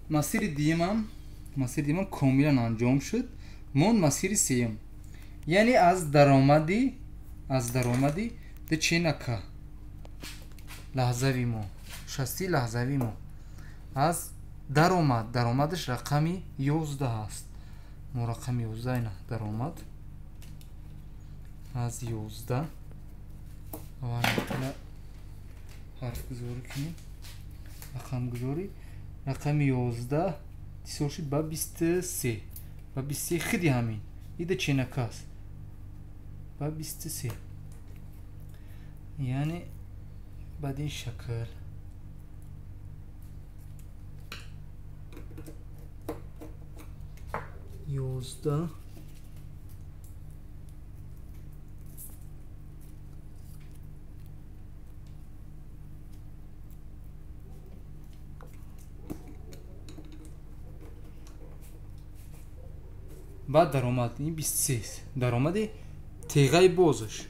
Масири дуюмам комилан анҷом шуд. Монд масири сеюм, яъне аз даромади ду ченака лаҳзави мо, шасти лаҳзави мо аз даромадаш рақами 11 аст. Мо рақами 11 ина даромад аз 11 аввал ҳарфгузорӣ кунем, рақамгузорӣ рақами 11 тисол шуд ба 23, ба 23 худи ҳамин ида ченака аст, ба 23, яъне бад ин шакл. 11 баъд даромад ин 23 даромади теғаи бозаш,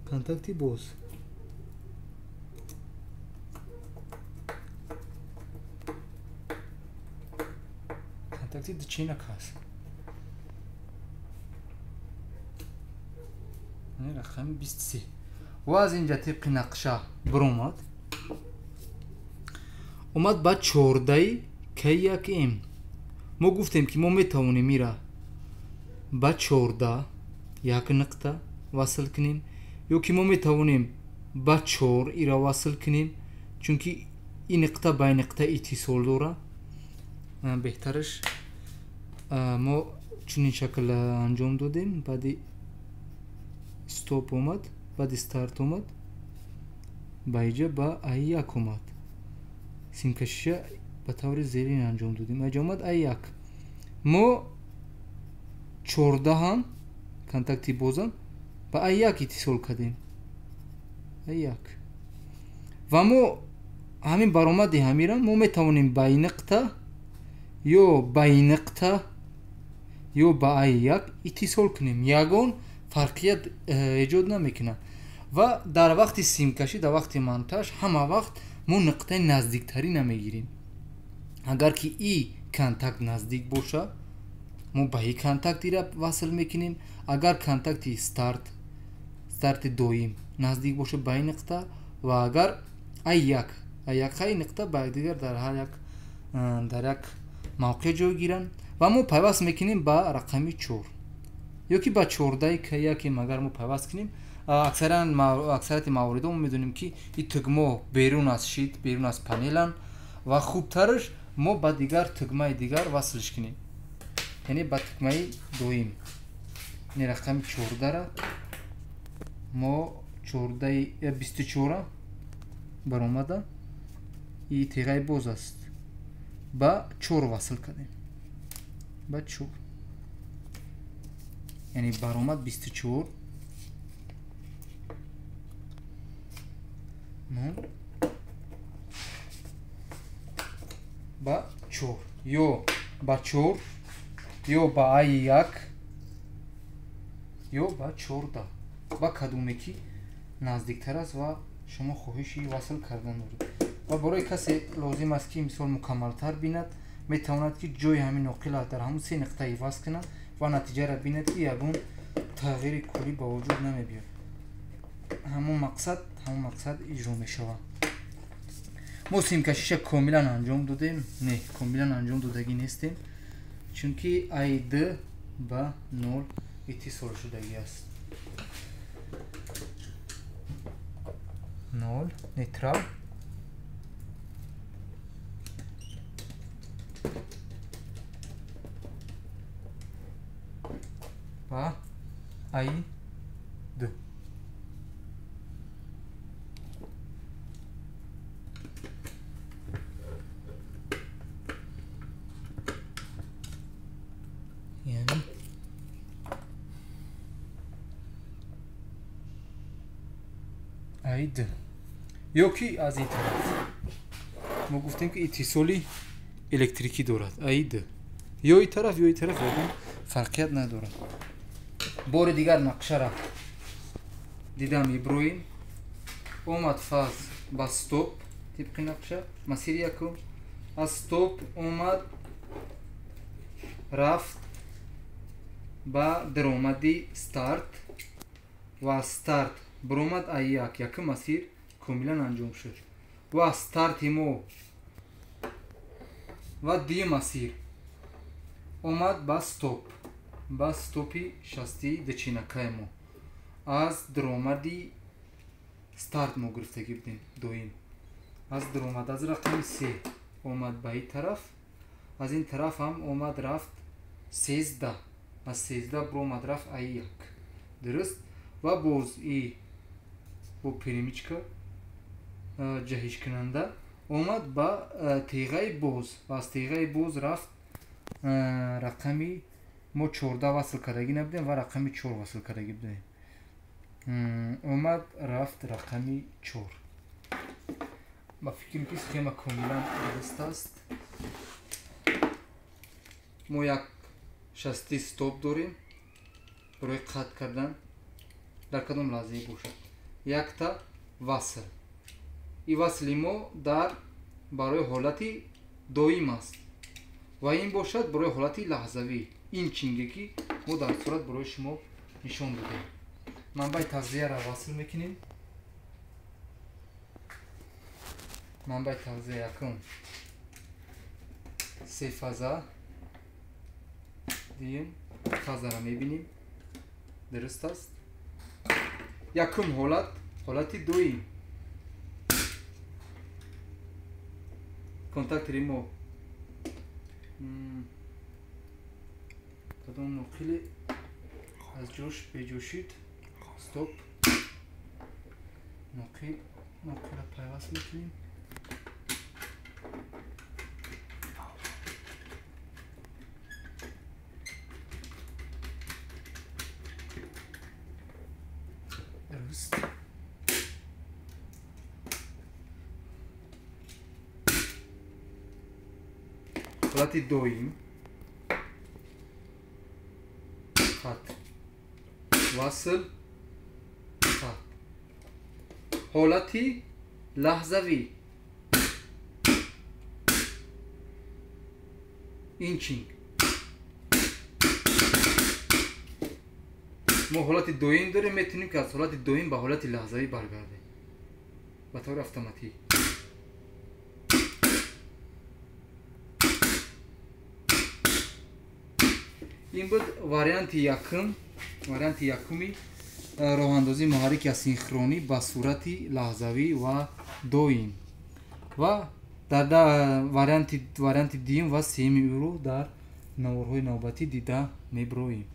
контакти боз. Контакти ду ченака аст, рақами 23. Ва аз инҷа тибқи нақша биромад, омад ба 14 К1М. Мо гуфтем, ки мо метавонем ира ба 14 як нуқта васл кунем, ё ки мо метавонем ба 4 ира васл кунем, чунки ин нуқта ба ин нуқта иттисол дорад. Беҳтараш мо чунин шакл анҷом додем. Баъди стоп омад, баъди старт омад, ба иҷа ба А1 омад. Симкашиша ба таври зерин анҷом додем. Аҷа омад А1. Мо 14 ҳам контакти бозам ба А1 иттисол кардем. А1. Ва мо ҳамин баромади ҳамира мо метавонем ба ин нуқта ё ба ин нуқта ё ба А1 иттисол кунем. Ягон фарқият эҷод намекунад. Ва дар вақти симкашӣ, дар вақти монтаж ҳама вақт мо нуқтаи наздиктарина мегирем. Агар ки и контакт наздик боша, мо ба и контакт ира васл мекунем. Агар контакти старти доим наздик боша, ба ин нуқта, ва агар А1 А1 нуқта ба якдигар дар ҳар як дар як мавқеъ ҷой гиранд. Ва мо пайваст мекунем ба рақами 4 ё ки ба 14 К1. Агар мо пайваст кунем, аксарияти мавридҳо мо медонем, ки ин тугмо берун аз щит, берун аз панеланд ва хубтараш мо ба дигар тугмаи дигар васлш кунем, яъне ба тугмаи доим. Ин рақами 14-ра мо 24 баромада и теғаи боз аст, ба 4 васл кардем, ба 4, яъне баромад 24 ба 4, ё ба 4, ё ба А1, ё ба 14, ба кадоме ки наздиктар аст ва шумо хоҳиши васл кардан доред. Ва барои касе лозим аст, ки мисол мукаммалтар бинад, метавонад, ки ҷои ҳамин ноқила дар ҳамун се нуқта иваз кунад ва натиҷаро бинад, ки ягон тағйири куллӣ ба вуҷуд намебиёд. Ҳамон мақсад иҷро мешавад. Мо симкашиша комилан анҷом додем? Не, комилан анҷом додагӣ нестем, чунки А2 ба 0 иттисол шудагӣ аст. 0 нейтрал. Ба А2. Яъне А2. Ё ки аз ин тараф мо гуфтем, ки иттисоли электрикӣ дорад А2, ё ин тараф, ё ин тараф, ягон фарқият надорад. Бори дигар нақшара дидам. Иброҳим омад, фаз ба стоп. Тибқи нақша масири якум аз стоп омад рафт ба даромади старт ва старт баромад а як. Якум масир комилан анҷом шуд ва старти мо ва дуюм масир омад ба стоп, ба стопи шасти дучинакаи мо аз даромади старт мо гирифтагӣ будем. Доим аз даромад аз рақами се омад ба ин тараф, аз ин тараф ҳам омад рафт 13, аз 13 баромад рафт а як. Дуруст? Ва боз и бо перемичка ҷаҳишкунанда омад ба теғаи боз ва аз теғаи боз рафт рақами мо 14 васл кардагӣ набудем ва рақами 4 васл кардагӣ будем. Омад рафт рақами 4. Ба фикрам ки схема комилан дуруст аст. Мо як шасти стоп дорем барои қатъ кардан дар кадом лаҳзае бошад. Якта васл. И васли мо дар барои ҳолати доим аст ва ин бошад барои ҳолати лаҳзавӣ. Ин чинге ки мо дар сурат барои шумо нишон додем. Манбаи тағзияро васл мекунем. Манбаи тағзия якум се фаза, дуюм фазаро мебинем. Дуруст аст? Якум ҳолат ҳолати доим. Контактори мо кадом ноқили аз ҷош беҷошид. Стоп. Ноқил, ноқила пайваст мекунем. Дуруст. Ҳолати доим хат васл хат. Ҳолати лаҳзавӣ ин чинг. Мо ҳолати доим дорем, метавонем ки аз ҳолати доим ба ҳолати лаҳзавӣ баргардем ба таври автоматӣ. Ин буд варианти якум, варианти якуми роҳандозии муҳаррики асинхронӣ ба сурати лаҳзавӣ ва доим. Ва дар варианти дуюм ва сеюми ӯро дар наворҳои навбатӣ дида мебироем.